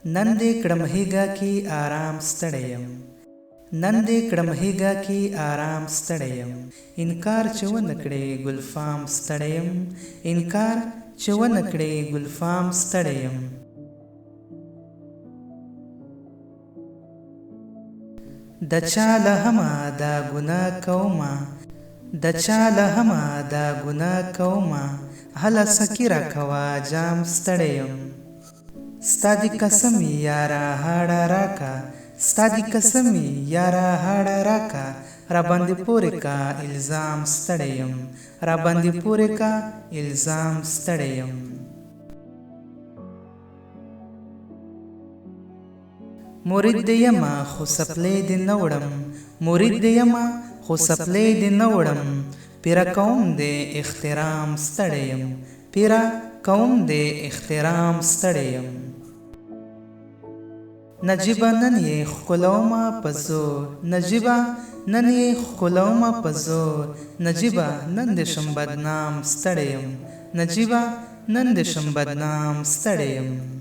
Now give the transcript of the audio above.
نن دې کړم هیږه کې آرام ستړی یم. نن دې کړم هیږه کې آرام ستړی یم. انکار چې ونه کړې ګلفام ستړی یم. انکار چې ونه کړې ګلفام ستړی یم. د چا له همه دا ګناه کومه، د چا له همه دا ګناه کومه، هله سکي راکوه جام ستړی یم. ستا دي قسم یاره هاړه راکه، ستا دي قسم یاره هاړه راکه، راباندې پورې کا الزام ستړی یم. راباندې پورې کا الزام ستړی یم. مرید دې یمه خو څپلۍ دې نه وړم، مرید دې یمه خو څپلۍ دې نه وړم، پیره کوم دې احترام ستړی یم. پیره کوم دې احترام ستړی یم. نجیبه نن یې ښکلومه په زور، نجیبه نن یې ښکلومه په زور، نجیبه نن دې شم بدنام ستړی یم. نجیبه نن دې شم بدنام ستړی یم.